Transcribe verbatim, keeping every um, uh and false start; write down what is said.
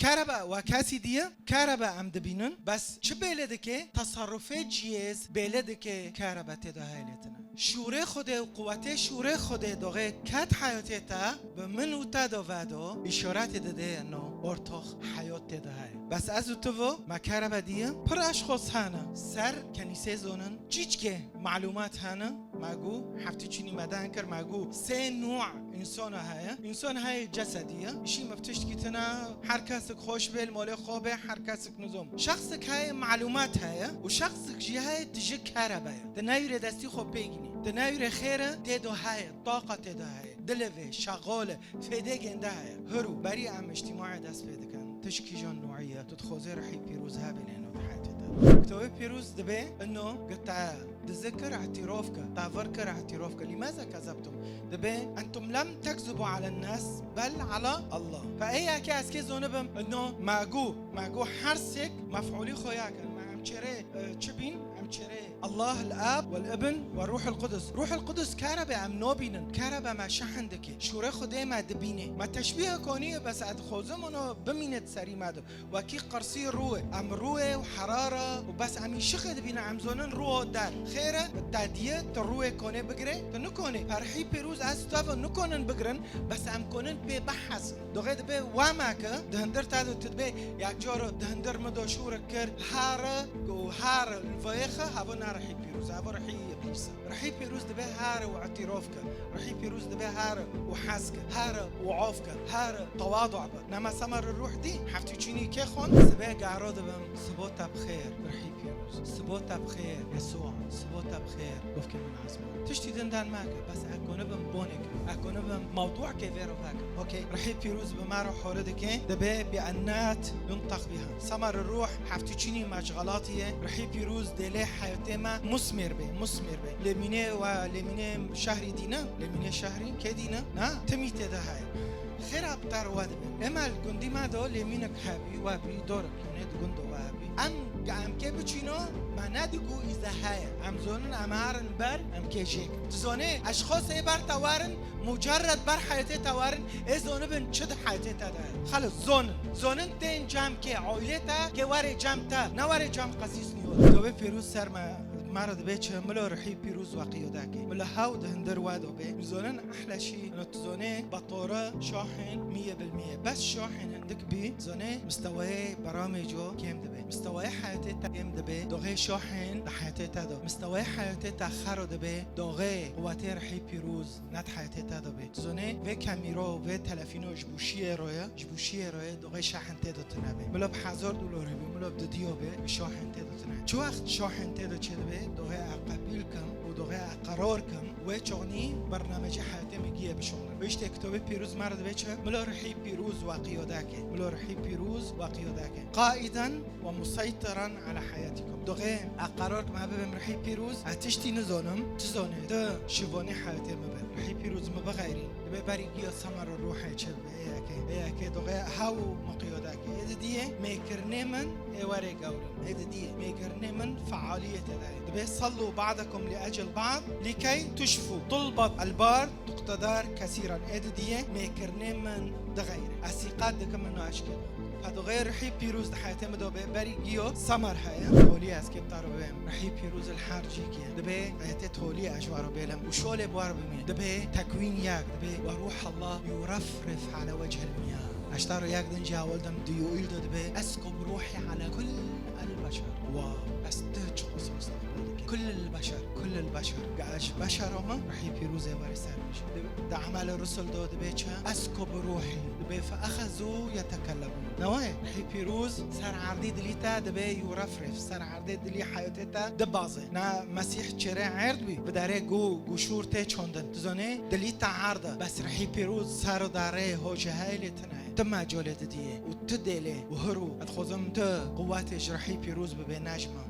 Kerebe we kesî diye, kerebe em dibînin. Bes çi bêle dike? Teserrufê ciyêz bêle dike, kerebe tê de heye lê tine. Şûrê Xwedê û quwetê şûrê Xwedê doxê ket heyatê te, bi min û te de vedo, îşaretê dide no ortox heyat tê de heye. Bes ez û tu vo, me kerebe diye, pir eşxos hene, ser kenîsê zonin, çîçkê malumat hene, me gu, heftî çînî me den kir, me gu, sê nû însana heye. Însan heye cesedî ye. Îşî me bi tiştkî tine, her kesik xweş bê, li malê xwe bê, her kesik nizom. Şexsik heye, malumat heye û şexsik jî heye, tijî kerebe ye. Di newîrê destî xwe pê gînî. Di newîrê xêr e, tê de heye, taqa tê de heye. Dilê vê, şexal e, fêdê gênde heye. Hiro, berî em îctîmaê dest pê dikin. Tişkî jan nûî ye. Tu dixwazê rihî pîroz hebê lê no di heyatê te. Kitobê pîroz dibê, ino, gite, dizi kir, îtîrof kir, tavir kir, îtîrof kir. Lîmeze kezebtum? Dibê, entum lem tekzibu alen nas, bel ala Allah. Fe ê yekê ez kê zonibim, ino, me gu, me gu her sêk mef'ulî xwe ya kin. Me em çêrê, e, çi bîn? Em çêrê Allah, el-Ab, wel-Ibn, we Ruhul Qudus. Ruhul Qudus kerebe em nabînin. Kerebe me şehin dike. Şûrê Xwedê me dibînê. Me teşbîhe konî, bes ez dixwazim ino bimîne di serî me de. Wekî qirsî rû e. Em rû e û herare û bes em îşiqê dibîne, em zonin rû der. Xêr e, te diye, tu rûyê konê bigirê, tu nikonê. Perhî pîroz ez û te ve nikonin bigirin, bes em konin pê bihezin. Doxê dibê wemeke, di hindir te de tu dibê, yek cara di hindir min de şûrek kir, here, û here, li vayê xe, heva ne rihî pîroz, heva rihî îblîs e. Rihî pîroz dibê here û îtîrof kir. Rihî pîroz dibê here û hez kir, here û af kir, here tewadu be. Nema Semer Ruh dî, heftî çînî kê xwend? Sibê garo dibim, sibo te bi xêr, rihî pîroz. Sibo te bi xêr, Yesûa. Sibo te bi xêr, gofkê min ezman. Tiştî din den meke, bes ek konibim bonê kim. Ek konibim mewdûkê vê re vekim. Okey, rihî pîroz bi me re hore dike, dibê bi ennat yuntak biha. Semer Ruh, heftî çînî me ji xelatî ye, rihî pîroz dê lê heyatê me musmir be, musmir be. Lê mînê we, lê mînê şehrî dîne, lê mînê şehrî kê dîne? Na, timî tê de heye. Xêra bi te re we dibe. Ema li gundî me de lêmînek hebî, we bî, dorek hûnê di gundo we hebî. Em, em kê biçîno, me ne digo îze heye. Em zonin, em herin ber, em kê jêk. Tu zonê, eşxosê ber te werin, mucerred ber heyetê te werin, ê zonibin çi di heyetê te de. Xelis, zonin. Zonin tên cem kê, ailê te, kê werê cem te, ne werê cem qesîs nîyo. Kitobê pîroz ser me, me re dibê çi, milo rihî pîroz we qiyodekê. Milo hew di hindir we do bê. Zonin Leşî, ino tu zonê, betore şahên mîye bil mîye. Bes şahên hindik bî, zonê mistewayê beramê co kêm dibe. Mistewayê heyetê te kêm dibe. Doxê şahên di heyetê te de. Mistewayê heyetê te xero dibe. Doxê quwetê rihî pîroz ne di heyetê te de be. Tu zonê vê kemîro, vê telefîno ji bo şiyê roye, ji bo şiyê roye, doxê şahên tê de tune be. Milo bi hezar dolarî be, milo bi didiyo be, bi şahên tê de tune. Çi wext şahên tê de çêdibe, doxê e qebîl kim û doxê e qerar kim, wê çaxnî bernamecî heyetê min giye bişoxlin. Wê işte kitobê pîroz me re dibe çi? Milo rihî pîroz we qiyodeke. Milo rihî pîroz we qiyodeke. Qaiden we museytiran ala heyatikum. Doxê e qerar kim e bibim rihî pîroz, e tiştî nizonim, tu zonê, tu şivanê heyetê min be. Rihî pîroz min bixeyrîn. Dibe berî giya semera ruhê çi be. Ê yekê, ê yekê doxê hew miqyodakê. Ê didiyê mêkirinê min ê werê gewrîn. Ê didiyê mêkirinê min fealiyetê de ye. Dibê sallu ba'dekum li ecel ba'd, likey tuşfu. Tulbat el bar, tuqtedar kesiran. Ê didiyê mêkirinê min dixeyre. Ez sîqet dikim min aşkê. Pe doxê rihî pîroz di heyetê min de be, berî giyo semer heye. Holî ez kê bi te re bibêm. Rihî pîroz li her cî giye. Dibê heyetê holî ez ji we re bêlim. Û şolê bi we re bimîne. Dibê tekwîn yek. Dibê we ruh Allah yurefrif ala wechil miya. Ez ji te re yek din jî hewil dim, di yoîl de dibê, eskubu ruhî ala kull el beşer. Wa, ez ti çiqas mistaqbal dike. Kull el beşer, kull el beşer. Ge ez ji beşera me, rihî pîrozê were ser min jî. Di, di Emal Rusul de dibê çi? Eskubu ruhî. Dibê fe exezu yetekellebûn. Ne wayê? Rihî pîroz ser erdî dilî te dibê yurefrif. Ser erdê dilî heyatê te dibazê. Na Mesîh çêrê erd bî, bi derê gu, gu şûr tê çandin. Tu zanê, dilî te erd e. Bes rihî pîroz ser û derê ho ji heylê tine ye. Ti mecalê didiyê û ti dêlê û hir û ez dixwazim ti quwetê ji rihî pîroz bibê, ne ji min.